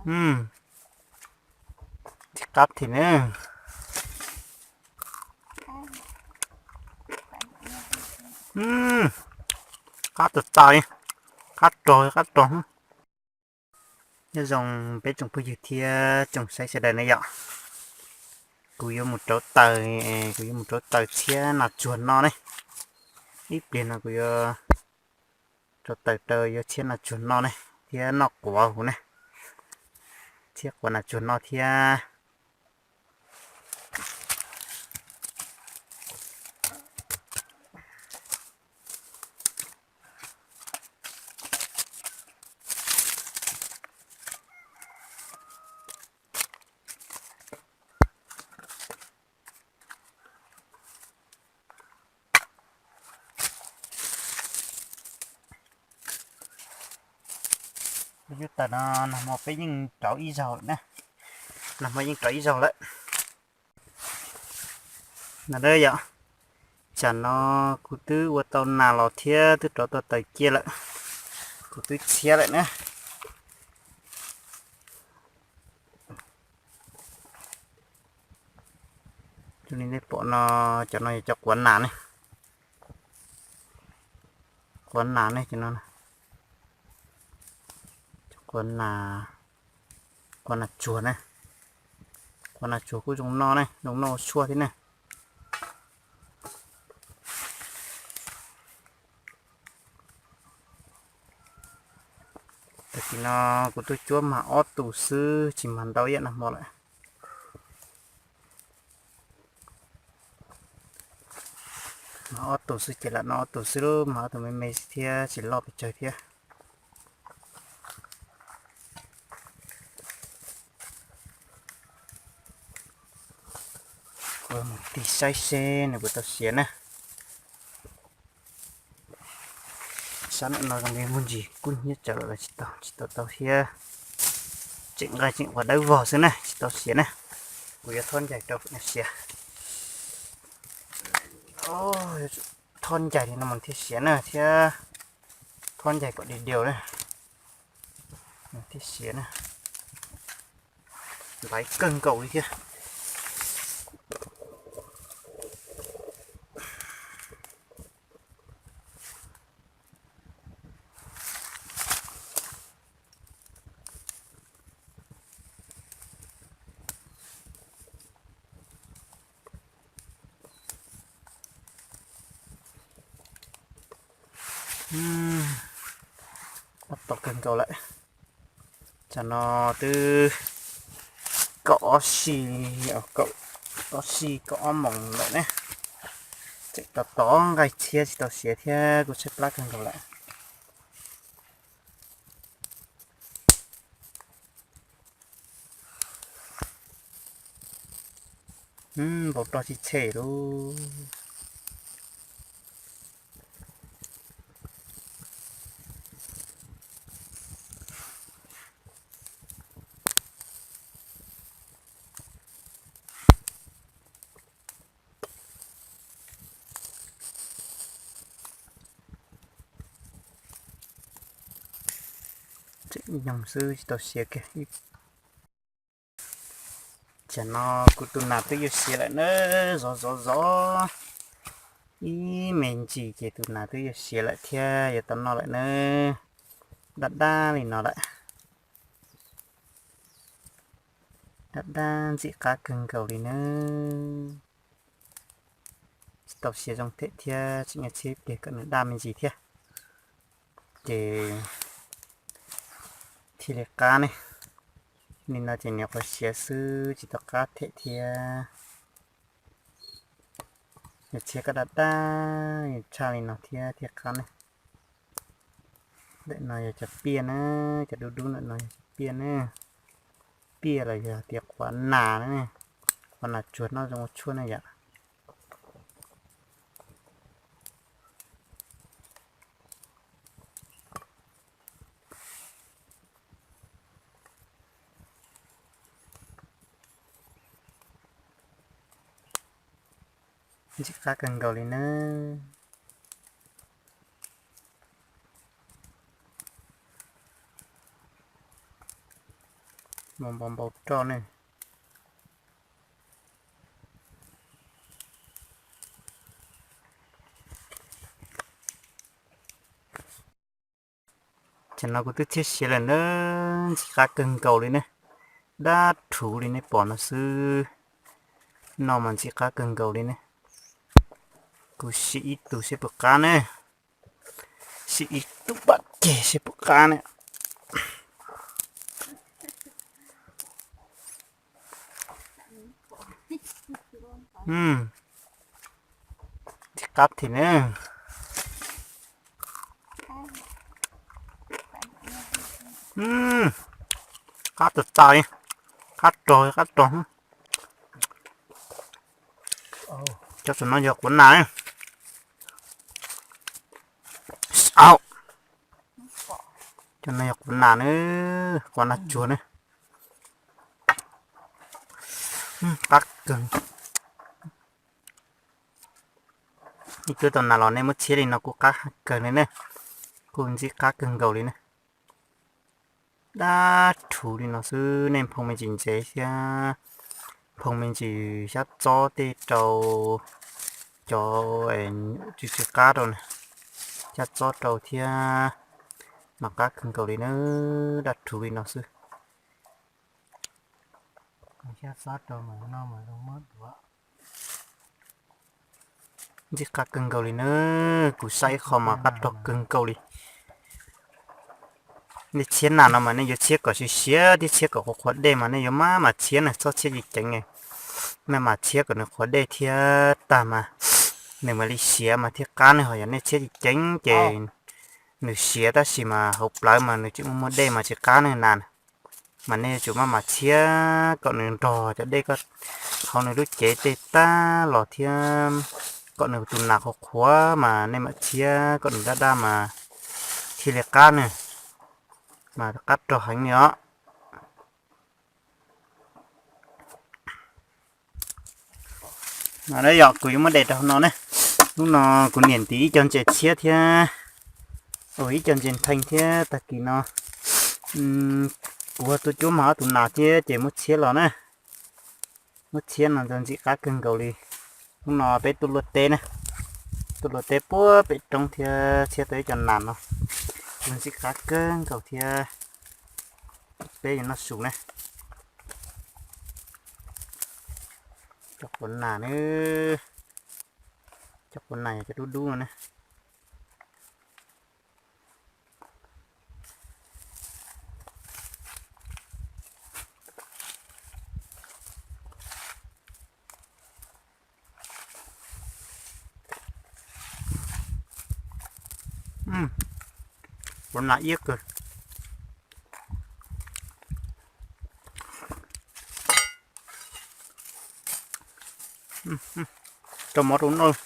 Ntxim qab thiab na. Qab tas tas li, qab rog qab rog. Nyob zoo peb tsoom phooj ywg thiab tsoom saib sawv daws na yom. Kuv yuav mus rauv taws, kuv yuav mus rauv taws txhiab nas tsuag noj ne. Ib pliag no kuv yuav rauv taws rau yuav txhiab nas tsuag noj ne, thiab noj quav huv ne, txhiab quav nas tsuag noj thiab. Lub taws no nag hmo peb yeej rauv ib zaug lawm na. Nag hmo yeej rauv ib zaug lawm. No yom, tsam no kuv twb ua tau nas los thiab twb rauv tau taws cia lawm. Kuv twb txhiab lawm na. Li nej pom no, cov no yog cov quav nas ne. Quav nas ne, cov no, cov quav nas, quav nas tsuag ne. Quav nas tsuag kuj zoo noj ne, zoo noj ua tshuaj thiab ne. Tam sim no kuv tuaj cuab mag ob tug xwb, tsis mag ntau ib yam nag hmo lawm. Mag ob tug xwb ces lam noj ob tug xwb, mag ob tug me me xwb thiab tsis loj pes tsawg thiab. Kuv mus tig saib seb nws puas tau siav na. Sab ntawm no zoo li muaj ntsis kub hnyiab tsawv lawm, tsis tau, tsis tau tau thiab. Tseem nqaij tseem ua dawb vog xwb na, tsis tau siav na. Kuv yuav thob ncaig rau kom siav. Thob ncaig li no mas thiaj siav na, thiab thob ncaig kom dig diaus na, thiaj siav na. Ntaiv kawg nkaus li thiab. Tab tom kawg nkaus lawm. Tsam no twb kaum ob si, kaum ob si kaum ob moos lawm ne. Tseem tos tos nqaij txhiab tsis tau siav thiab, kuv tshaib plab kawg nkaus lawm. Npau roj tsis tshem lub. Tseem nyoog xwb tsis tau siav kiag. Tsam no kuv tus nas twb yuav siav lawm na, zov zov zov ib me ntsis ces tus nas twb yuav siav lawm thiab yuav tau noj lawm na. Daj daj li no lawm. Daj daj ntxim qab kawg nkaus li na. Tsis tau siav zoo them thiab, tseem nyob txhiab ib pliag kom nws daj me ntsis thiab, ces thiaj li qab ne. Nim no ces nyuam qhuav siav xwb tsis tau qab them thiab. Yog txhiab koj daj daj tshaj li no thiab thiaj qab ne. Ntawm no yog cov piaj na, cov dub dub ntawm no yog cov piaj na. Piaj los yog tias quav nas na, quav nas tsuag noj zoo ua tshuaj na yom. Ntxim qab kawg nkaus li nawb. Npau npau roj ne. Tam no kuv twb txhiab siav lawm na, ntxim qab kawg nkaus li ne, dab rhuv li nej pom no xwb. No mas ntxim qab kawg nkaus li ne. Kuv sim ib tug seb puas qab ne, sim ib tug pam ceg seb puas qab ne. Ntxim qab thiab na. Qab tas tas li, qab rog qab rog. Cov tam no yog quav nas. Cov no yog quav nas na, quav nas tsuag na. Qab kawg. Ib cuab tau nas los nej muab txhiab li no kuj qab kawg li ne, kuj ntxim qab kawg nkaus li ne. Dab rhuv li no xwb nej nphoo me ntsis ntsev thiab nphoo me ntsis xyab txob tej rau cov tsw tsw qab rau na, xyab txob rau thiab mas qab kawg nkaus li na, dab rhuv li no xwb. Xyab txob rau mas no mas zoo muab duav. Ntxim qab kawg nkaus li na, kuv saib ib qho mas qab rog kawg nkaus li. Nej txhiab nas no mas nej yuav txhiab kom siav siav thiab txhiab kom qhuav qhuav dej mas nej yuav maj mam txhiab na, txhob txhiab ceev ceev. Maj mam txhiab kom nws qhuav dej thiab tag mas nws mam li siav mas thiaj qab ne, ho yog nej txhiab ceev ceev ces nws siav tab sis mas hauv plawv mas nws tseem muaj muaj dej mas tsis qab ne nas. Mas nej yuav tsum maj mam txhiab kom nws nrog cov dej ko hauv nws lub cev tej tag los thiab kom nws tus nas qhuav qhuav mas nej mam txhiab kom nws daj daj mas thiaj li qab ne, mas qab rog heev li os. No yog kuv yuav muab de rau hauv no ne. Hnub no kuv niam ntim ib co ntses txhiab thiab, ib co ntses ntheej thiab tag kis no kuv tuaj cuab mog ob tug nas thiab ces muab txhiab los na. Muab txhiab no ntxim qab kawg nkaus li. Hnub no peb tuaj luaj teb na, tuaj luaj teb puag pem roob thiab txhiab tau ib co nas no, ntxim qab kawg nkaus thiab. Peb yuav noj su na. Cov quav nas na, cov quav nas yog cov dub dub no na. Quav nas iab kawg. Rau mov rau noj.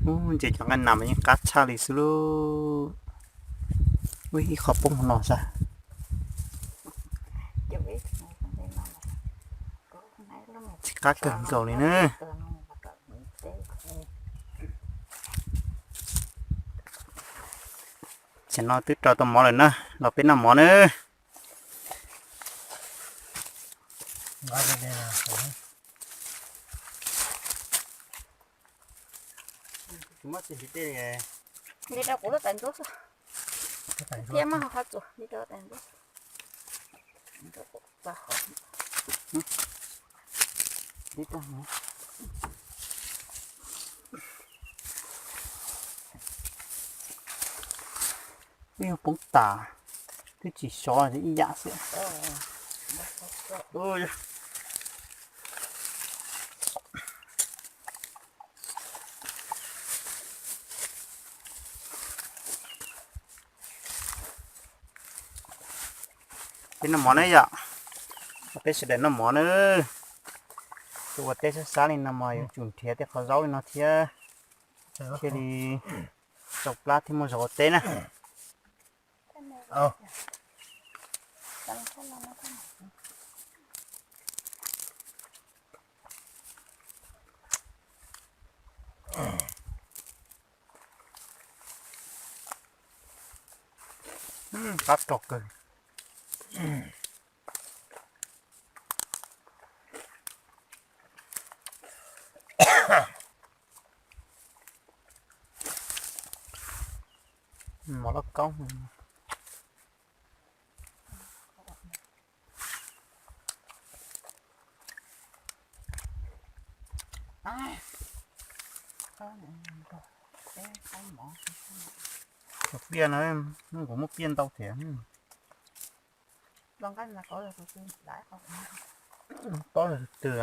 Ub, ntses cov nqaij nas mas yeej qab tshaj li xwb lauj. Ub, ib qho poob hauv no sas. Ntxim qab kawg nkaus li na. Tam no twb rau tau mov lawm na, los peb noj mov na. Li rau kuv lub tais ntsuab xwb. Thiab muab qhov txuas li rau tais ntsuab. Twb yog poob tas, twb tsis sov ib yam xwb. Peb noj mov na yom, peb sawv daws noj mov na. Tuaj ua teb sab sab li no mas yuav tsum nrhiav tej qhov zaub li no thiab, thiaj li tsau plab thiab muaj zog ua teb na. Qab rog kawg. Mov loj kaub. Piaj no, kuv muab piaj ntau thiab. Pob twg?